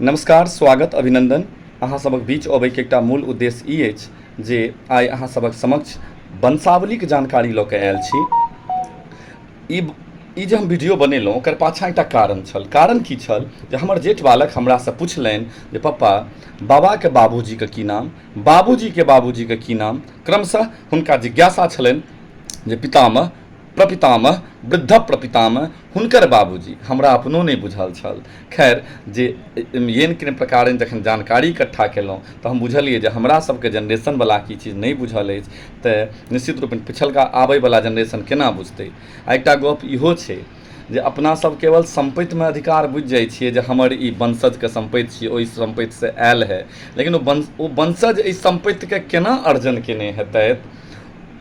नमस्कार, स्वागत, अभिनन्दन। अहाँ सभक बीच अबैके एकटा मूल उद्देश्य ई अछि जे आइ अहाँ सभक समक्ष वंशावलीके जानकारी लऽ कऽ आयल छी। ई ई जे हम वीडियो बनेलहुँ, ओकर पाछाँ एकटा कारण छल। कारण की छल जे हमर जेठ बालक हमरासँ पुछलनि जे पप्पा, बाबाके बाबूजीके की नाम, बाबूजीके बाबूजीके की नाम। क्रमशः हुनका जिज्ञासा छलनि जे पितामह, प्रपितामह, वृद्ध प्रपितामह, हुनकर बाबूजी। हमरा अपनो नहि बुझल छल। खैर, जे येन किन प्रकारेण जखन जानकारी इकट्ठा केलहुँ तऽ हम बुझलियै जे हमरा सबके जेनरेशनवलाके ई चीज नहि बुझल अछि, तऽ निश्चित रूपेण पिछलका आबैवला जेनरेशन केना बुझतै। आ एकटा गप इहो छै जे अपना सब केवल सम्पत्तिमे अधिकार बुझि जाइ छियै जे हमर ई वंशजके सम्पत्ति छियै, ओहि सम्पत्तिसँ आयल है, लेकिन ओ वंशज एहि सम्पत्तिके केना अर्जन केने हेतथि,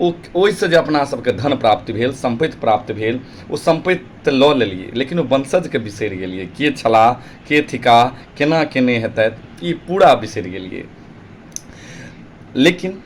ओ ओहिसँ जे अपना सबके धन प्राप्ति भेल, सम्पत्ति प्राप्त भेल, ओ सम्पत्ति तऽ लऽ लेलियै, लेकिन ओ वंशजके बिसरि गेलियै। के छलाह, के थिकाह, केना केने हेतथि, ई पूरा बिसरि गेलियै। लेकिन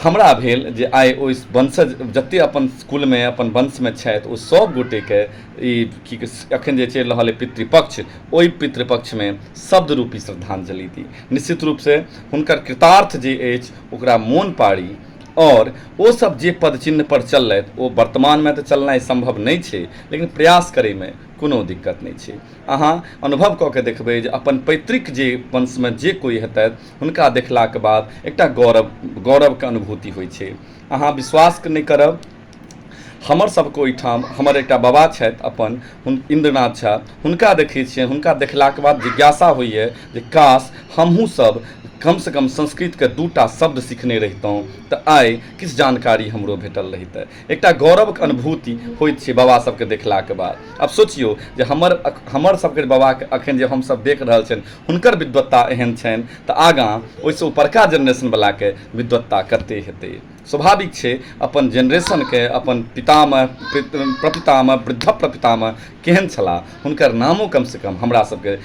हमरा भेल जे आइ ओहि वंशज जते अपन कुलमे, अपन वंशमे छथि, ओ सब गोटेके ई की एखन जे चलि रहल अइ पितृपक्ष, ओहि पितृपक्षमे शब्द रूपी श्रद्धांजलि दी। निश्चित रूपसँ हुनकर कृतार्थ जे अछि ओकरा मोन पाड़ी, आओर ओ सब जे पद चिन्ह पर चललथि ओ वर्तमानमे तऽ चलनाइ सम्भव नहि छै, लेकिन प्रयास करैमे कोनो दिक्कत नहि छै। अहाँ अनुभव कऽ के देखबै जे अपन पैतृक जे वंशमे जे कोइ हेतथि, हुनका देखलाके बाद एकटा गौरवके अनुभूति होइ छै। अहाँ विश्वास नहि करब, हमर सबके ओहिठाम हमर एकटा बाबा छथि अपन इन्द्रनाथ झा, हुनका देखै छियनि, हुनका देखलाके बाद जिज्ञासा होइए जे काश हमहूँ सब कमसँ कम संस्कृतके दूटा शब्द सिखने रहितहुँ तऽ आइ किछु जानकारी हमरो भेटल रहितै। एकटा गौरवके अनुभूति होइत छै बाबा सबके देखलाके बाद। आब सोचियौ जे हमर सबके बाबाके अखन जे हमसब देख रहल छियनि हुनकर विद्वत्ता एहन छनि, तऽ आगाँ ओहिसँ उपरका जेनरेशनवलाके विद्वत्ता कते हेतै। स्वाभाविक छै, अपन जेनरेशनके अपन पितामह, प्रपितामह, वृद्ध प्रपितामह केहन छलाह, हुनकर नामो कमसँ कम हमरा सबके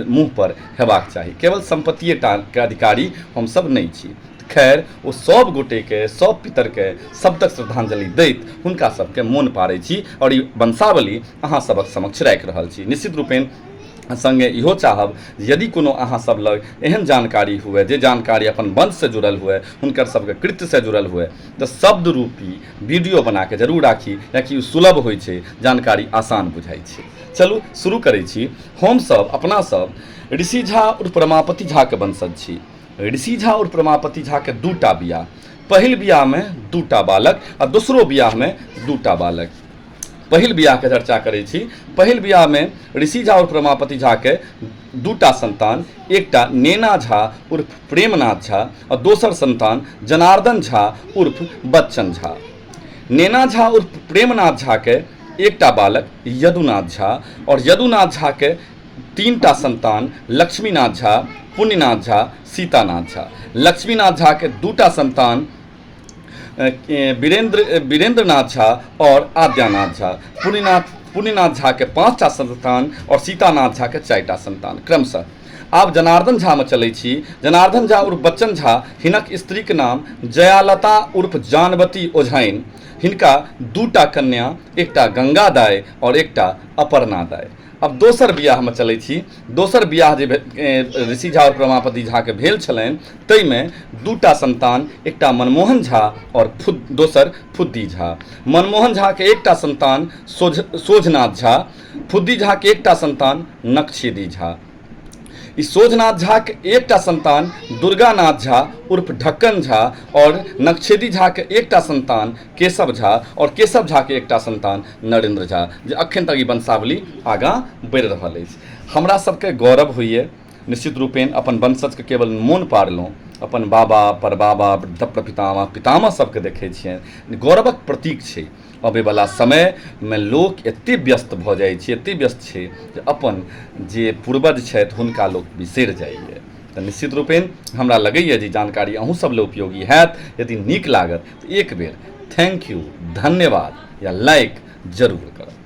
मुँहपर हेबाक चाही। केवल सम्पत्तिए टाके अधिकारी हमसब नहि छी। खैर, ओ सब गोटेके, सब पितरके शब्दक श्रद्धांजलि दैत हुनका सबके मोन पाड़ै छी आओर ई वंशावली अहाँ सबक समक्ष राखि रहल छी। निश्चित रूपेण सङ्गे इहो चाहब, यदि कोनो अहाँ सब लग एहन जानकारी हुए जे जानकारी अपन वंशसँ जुड़ल हुए, हुनकर सबके कृत्यसँ जुड़ल हुए, तऽ शब्द रूपी वीडियो बनाके जरूर राखी, कियाकि ओ सुलभ होइ छै, जानकारी आसान बुझाइ छै। चलू शुरू करै छी। हमसब अपना सब ऋषि झा उर्फ रमापति झाके वंशज छी। ऋषि झा उर्फ रमापति झाके दूटा बियाह, पहिल बियाहमे दूटा बालक आ दोसरो बियाहमे दूटा बालक। पहिल बियाहके चर्चा करै छी। पहिल बियाहमे ऋषि झा उर्फ रमापति झाके दूटा संतान, एकटा नेना झा उर्फ प्रेमनाथ झा आ दोसर संतान जनार्दन झा उर्फ बच्चन झा। नेना झा उर्फ प्रेमनाथ झाके एकटा बालक यदुनाथ झा और यदुनाथ झाके तीनटा संतान लक्ष्मीनाथ झा, पुण्यनाथ झा, सीतानाथ झा। लक्ष्मीनाथ झाके दूटा संतान वीरेंद्रनाथ झा और आद्यानाथ झा। पुण्यनाथ झा के 5टा संतान और सीतानाथ झा के 4टा संतान क्रमशः। आब जनार्दन झा में चलै छी। जनार्दन झा उर्फ बच्चन झा, हिनक स्त्रीक नाम जयालता उर्फ जानवती ओझाइन। हिनका 2टा कन्या, एकटा गंगा दाय और एकटा अपर्णा दाय। अब दोसर बियाहमे चलै छी। दोसर बियाह जे ऋषि झा और रमापति झाके भेल छलनि, ताहिमे 2टा संतान, एकटा मनमोहन झा और दोसर फुद्दी झा। मनमोहन झाके एकटा संतान सोझनाथ झा, फुद्दी झाके एकटा संतान नक्शेदी झा। ई सोझनाथ झाके एकटा संतान दुर्गानाथ झा उर्फ ढक्कन झा और नक्शेदी झाके एकटा संतान केशव झा और केशव झाके एकटा संतान नरेंद्र झा, जे अखन तक ई वंशावली आगाँ बढ़ि रहल अछि। हमरा सबके गौरव होइए निश्चित रूपेण अपन वंशजके केवल मोन पाड़लहुँ, अपन बाबा, परबाबा, वृद्ध प्रपितामह, पितामह सबके देखै छियनि, गौरवक प्रतीक छै। अबैवला समयमे लोक एते व्यस्त भऽ जाइ छै, एते व्यस्त छै जे अपन जे पूर्वज छथि हुनका लोक बिसरि जाइए। तऽ निश्चित रूपेण हमरा लगैए जे जानकारी अहूँ सब लए उपयोगी हैत। यदि नीक लागत तऽ एक बेर thank you, धन्यवाद या लाइक जरूर करब।